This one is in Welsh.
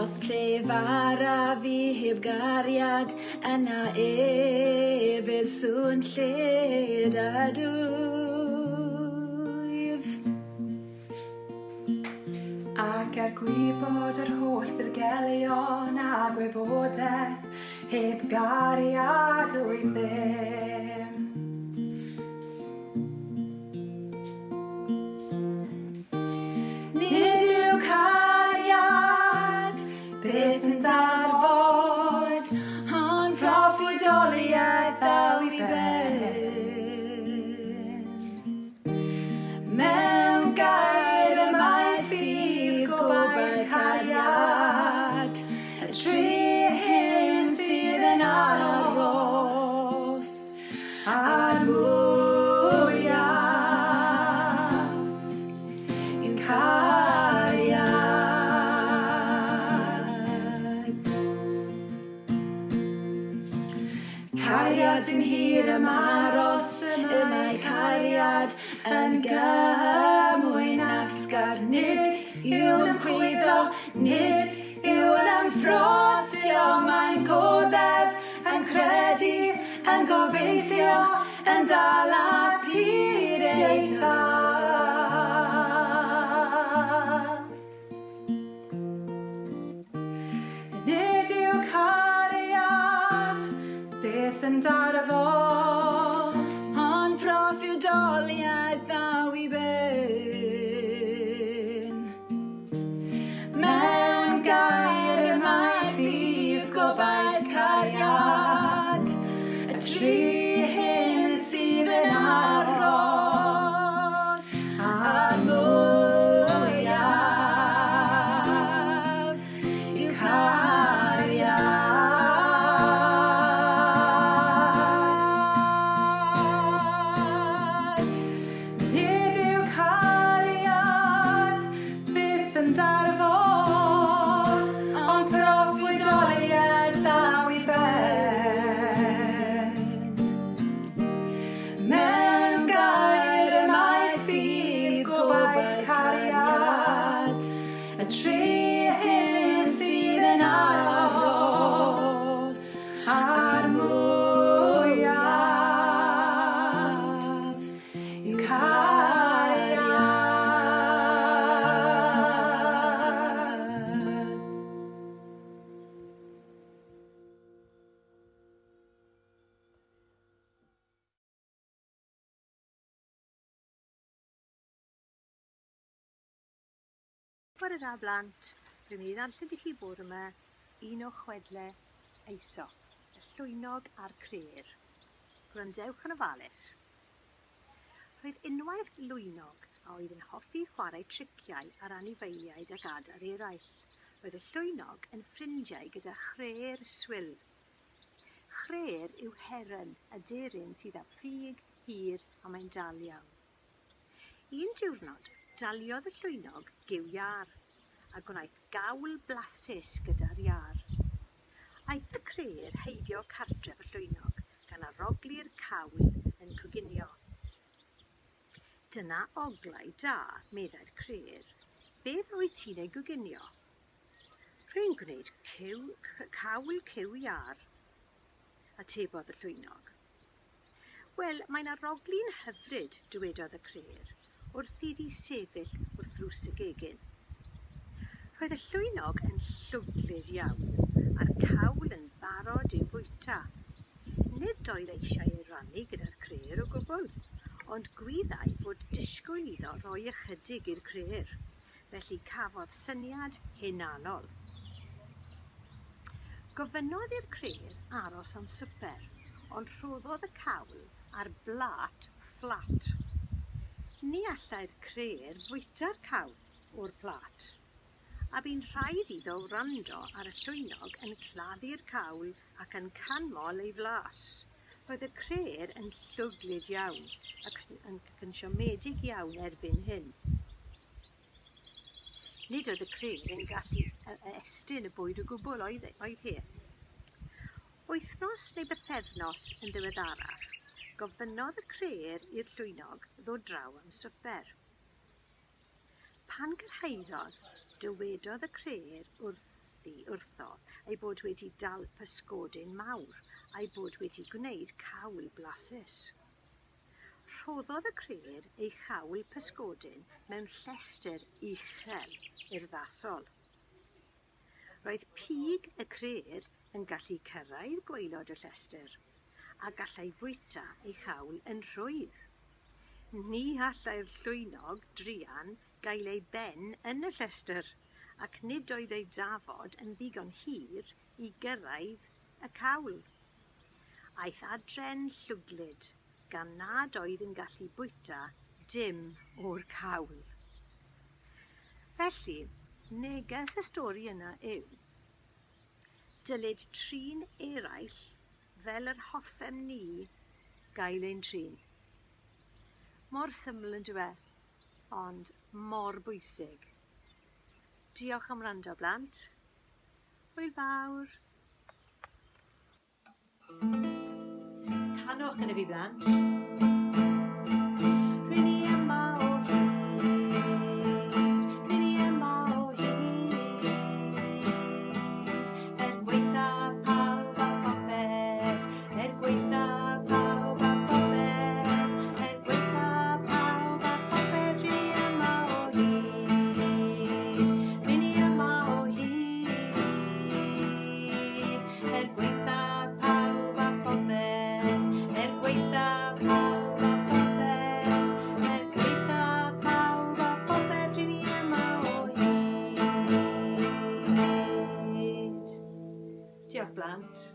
Os llefara fi heb gariad, yna efydd swnllyd ydwyf. Ac er gwybod yr holl ddirgelion a gwybodaeth, heb gariad wyf ddim. Nid yw cariad byth yn darfod, ond proffwydoliaeth ddaw i ben. Mewn gair y mae ffydd, gobaith, cariad, y trihyn sydd yn aros. A'r mwyaf yw cariad. Cariad sy'n hir ymaros, y mae cariad yn gymwynasgar. Nid yw'n ymchwyddo, nid yw'n ymffrostio, mae'n goddef, yn credu, yn gobeithio, yn dal at i'r eithaf. Nid yw cariad byth yn darfod, ond proffwydoliaeth ddaw i ben. Mewn gair y mae ffydd, gobaith, cariad, y trihyn sydd yn aros, a'r mwyaf yw cariad. Nid yw cariad byth yn darfod, ond proffwydoliaeth ddaw i ben. Mewn gair y mae ffydd, gobaith, cariad, y trihyn sydd yn aros, a'r mwyaf yw cariad. Bore da blant, rwy'n mynd i ddarllen i chi bore yma un o chwedle Aesop, y llwynog a'r crêr. Gwrandewch yn ofalus. Roedd unwaith lwynog a oedd yn hoffi chwarae triciau ar anifeiliaid ac adar eraill. Roedd y llwynog yn ffrindiau gyda chrêr swil. Chrêr yw heron, aderyn sydd â phig hir a mae'n dal iawn. Un diwrnod, daliodd y llwynog gyw iâr, a gwnaeth gawl blasus gyda'r iâr. Aeth y crêr heibio cartref y llwynog, gan arogli'r cawl yn coginio. Dyna oglau da, meddai'r crêr. Beth wyt ti'n ei goginio? Rwy'n gwneud cyw, cawl cyw iâr, atebodd y llwynog. Wel, mae'n arogli'n hyfryd, dywedodd y crêr, wrth iddi sefyll wrth ddrws y gegin. Roedd y llwynog yn llwglyd iawn, a'r cawl yn barod i'w fwyta. Nid oedd eisiau ei rannu gyda'r crêr o gwbl, ond gwyddai fod disgwyl iddo roi ychydig i'r crêr, felly cafodd syniad hunanol. Gofynnodd i'r crêr aros am swper, ond rhoddodd y cawl ar blât fflat. Ni allai'r crêr fwyta'r cawl o'r plât, a bu'n rhaid iddo wrando ar y llwynog yn claddu'r cawl ac yn canmol ei flas. Roedd y crêr yn llwglyd iawn ac yn siomedig iawn erbyn hyn. Nid oedd y crêr yn gallu estyn y bwyd o gwbl, oedd, oedd hi? Wythnos neu bythefnos yn ddiweddarach, gofynnodd y crêr i'r llwynog ddod draw am swper. Pan gyrhaeddodd, dywedodd y crêr wrth oddi wrtho ei bod wedi dal pysgodyn mawr a'i bod wedi gwneud cawl blasus. Rhoddodd y crêr ei chawl pysgodyn mewn llestr uchel urddasol. Roedd pig y crêr yn gallu cyrraedd gwaelod y llestr, a gallai fwyta ei chawl yn rhwydd. Ni allai'r llwynog druan gael ei ben yn y llestr, ac nid oedd ei dafod yn ddigon hir i gyrraedd y cawl. Aeth adre'n llwglyd, gan nad oedd yn gallu bwyta dim o'r cawl. Felly, neges y stori yna yw, dylid trin eraill fel yr hoffem ni gael ein trin. Mor syml yn dyw e, ond mor bwysig. Diolch am wrando, blant. Hwyl fawr! Canwch gyda fi, blant. Ry'n ni yma o hyd, ry'n ni yma o hyd, er gwaetha pawb a phopeth, er gwaetha pawb a phopeth, er gwaetha pawb a phopeth, ry'n ni yma o hyd, ry'n ni yma o hyd, er gwaetha pawb a phopeth, er gwaetha pawb a phopeth, er gwaetha pawb a phopeth, ry'n ni yma o hyd. Diolch blant.